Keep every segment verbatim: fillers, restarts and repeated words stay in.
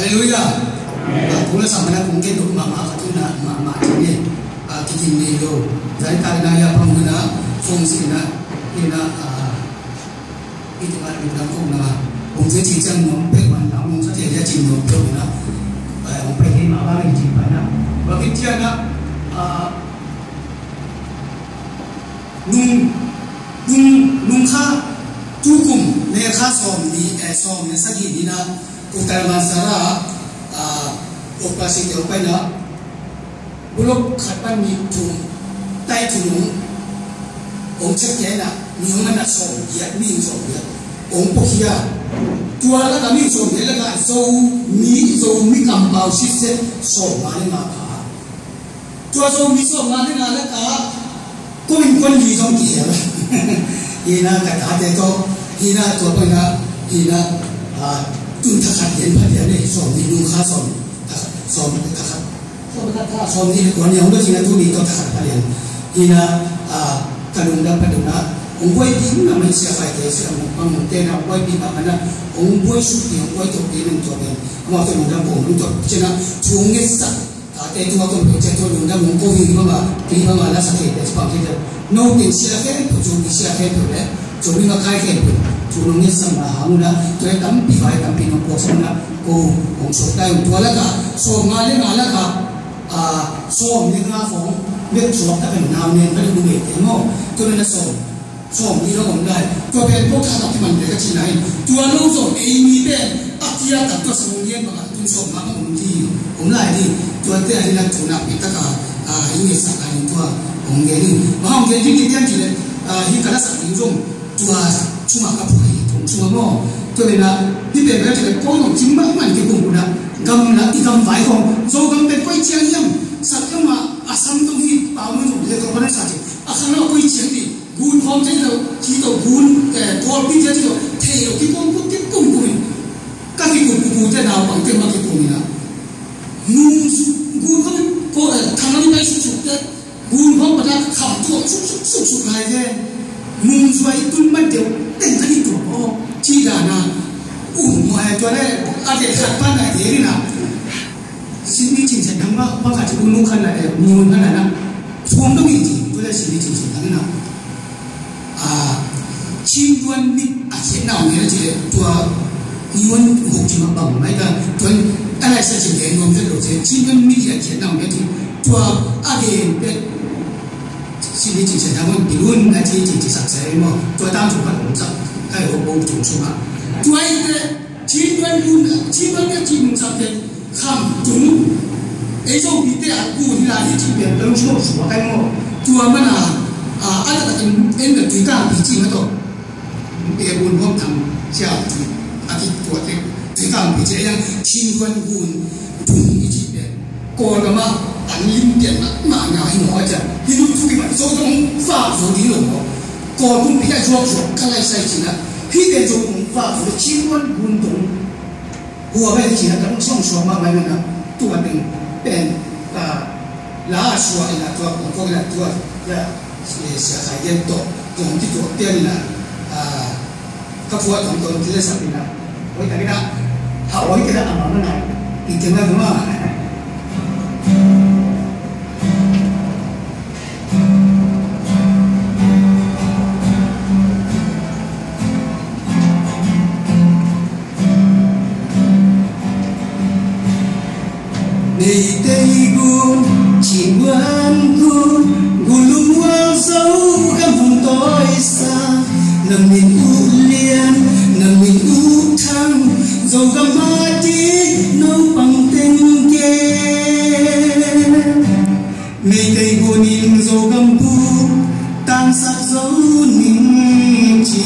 Halleluiah. Ah, kong la sam na kong gen dok mahmah khat hi na, mahmah ci ni. Ah, kikim nei lo. Zai ta na ya pang na, phone si na, hi na, ah, i tu ma, i tu ma kong na. Kong zai ci ciang nuam pek man na, kong sa tia ya ci nuam pek na. Ah, kong pek ni ma ba ni ci pa na. Ba ki tia na, ah, nung, nung, nung kha, tu kum, ne kha sawm ni, eh, sawm ni sagih ni na, Uttar Mansara, ah, operasi te opai na, bulok khat pan ni thum, tai thum nung, ong cek te na, ni ong na sawm giat, mi sawm giat, ong pok hia. Tua la ka mi sawm giat la ka Zomi, Zomi kampau sitset sawm nga le nga pha. Tua Zomi sawm nga le nga lakah kong innkuan li zong kihel. Hi na ka tate tawh, hi na tua pai na, hi na, ah, tun thakhat lian pha lian eh, sawm nih nung kha sawm, thakhat, sawm thakhat, sawm thakhat, sawm nih le kua ni hong dot hi na tuni tawh thakhat pha lian. Hi na, ah, ka lungdam pha dong na, hong buaipih na mai sia khai te sia, hong pang hong te na, hong buaipih na, hong buai suk pi, hong buai tok pi, nang tua pen, amau te lungdam kong, nang tua, cina, thu hong ngetsak, tate tua kong peuh ciang tua lungdam hong ko hi bang a, kei bang a la sa kei te pang kei te. No ten sia kei peuh, Zomi sia kei peuh le, Zomi makai kei peuh. Tua nong ngetsak na hang uh na, tua tampi vai tampi nong puaksak na, ko hong suak tai hong tua lak a, sawm nga le nga lak a, ah, sawm le nga khong, mek suak tak a nau nen ka le bu mek te maw. Tua le na sawm. Sawm ni lo om lai. Tua pen ko kha tak kiman pen ka ci lai. Tua lo zong ei mi pen a kia tak tua sawm ni bang a tun sawm ma bang om di. Om lai di. Tua te a di la tu nak pi tak a, a, i nge sak a in tua om ge ni. Ma om ge ni ki tian ki le, a, hi ka la sak ni zong. Tua suma ka pui. Tung suma mo. Tua le na, di pen ka ci le ko zong ci ma man ki kung kuna. Gam na, i gam vai kong. Zo gam pen koi ciang yam. Sak yam ma, a sam tong hi, pau mun zong le ko na sa ci. A khang na koi ciang di. Gun khawm thei lo, ci to gun, eh, Kawlpi te ci to, thei lo, kikum kum, kikum kum in. Ka kikum kum kum te naupang te ma kikum in a. Nung su, gun khawm ko, eh, thang lam pai suk suk te. Gun khawm pa ta kham tuak suk suk suk suk lai te. Nung su ai tun man deuh, teng ka ni tuak aw. Ci dan a. Um, mo ai tua le, a te khat pan ai te ri na. Sini cin sen dang ma, ma ka ci gun nung khan la, eh, nung khan la na. Suam dong i ci, tua le sini cin sen dang na. A, Chin tuan mit a khiatna om hi a ci le, tua ni wan huk ci ma bang mai ka, tuan a lai sa ci le nuam vet lo ci, Chin tuan mit a khiatna om hi a ci, tua a gen vet, si ni ci sa dang wan pilun a ci ci ci sak sa mo, tua tang tu ka om sak, kai ho bong tung suma. Tua i te, Chin tuan gun, Chin tuan mit a ci nung sak te, Kham tung. Ei Zomite a gu hi lai hi cih pen ka lungsim ah suak ai maw. Tua mana, a, a taktak in en bel Tuikangpi cih mah tawh. Ei gun huam tham cia a kituak te Tuikangpi cih ei ang Chin tuan gun tung i cih pen. Kawlgam ah an lim pian mahmah na hi maw a ciah. Hi lungthuk i mah Zo zong fak zo ding lo maw. Kawl kumpi a zuak zuak ka lai sai cih na. Hih pen Zo kong fak zo Chin tuan gun tung. Hua bai cina kan song suak mah mai mana tua teng pen, ah, la suak ina tua kong kong ina tua, ya, sia khai gen to kong ti tua pian ina, ah, ka tua tong tong ti le sak ina. Oi, tak ina. Ha, oi, kena ama mana. Ite mai kuma. Meitei gun, Chin tuan gun, gun lumuang Zogam hong tawisa. Na min uh lian, na min uh thang, Zogam mati naupang teng gen. Meitei gun in Zogam bup tangsak zo ning ci.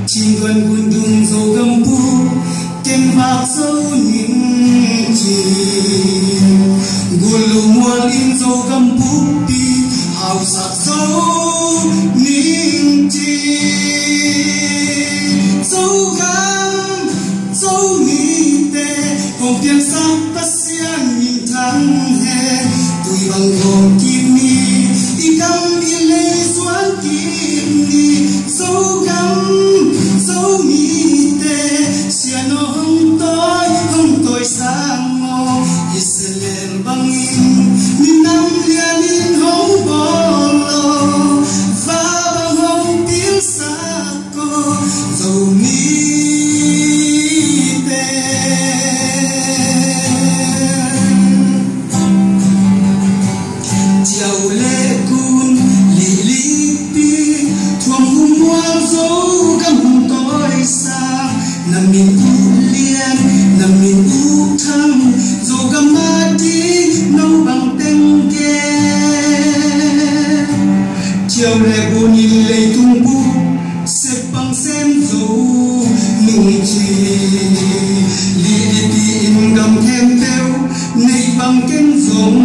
Chin tuan gun dung Zogam bup kengvak zo ning ci. Gun lumual in Zogam buppi hausak zo ning ci. Zogam Zomite hong piangsak Pasian minthang hen. Tui bang hong kim ni, i kam i lei zuan kim ni. Zogam Zomite sian hong tawi Ciau le kun, lihlikpi, thuam hum mual Zogam hun tawisang, na min uh lian, na min uh thang, Zogam a ding no bang teng gen. Ciau le kun in leitung bup, sep bang sem zo nung ci, lihlikpi in gam khempeuh nei bang ken zong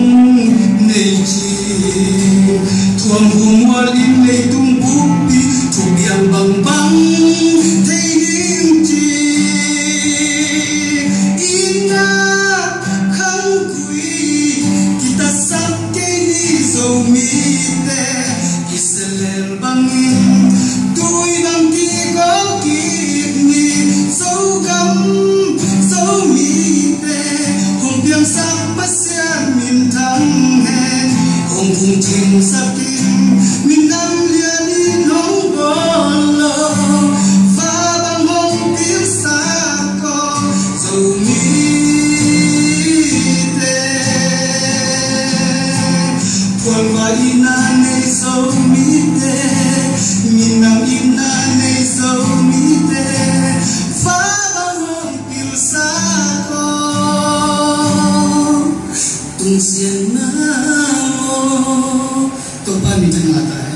nei ci. Thuam hum mual in leitung buppi, thupiang bangbang thei ding ci. Inn ah khangkui kitasak kei ni Zomite, kiselel bangin tui bang kigawm kik ni. Zogam Zomite, hong piangsak Pasian minthang hen, hong phungcingsak in, minam lian in hong bawl lo, va bang hong pilsak aw Zomite. Khualva inn a nei Zomite, minam inn a nei Zomite, va bang hong pilsak aw, tungsiang na maw. Topa minthang la ta.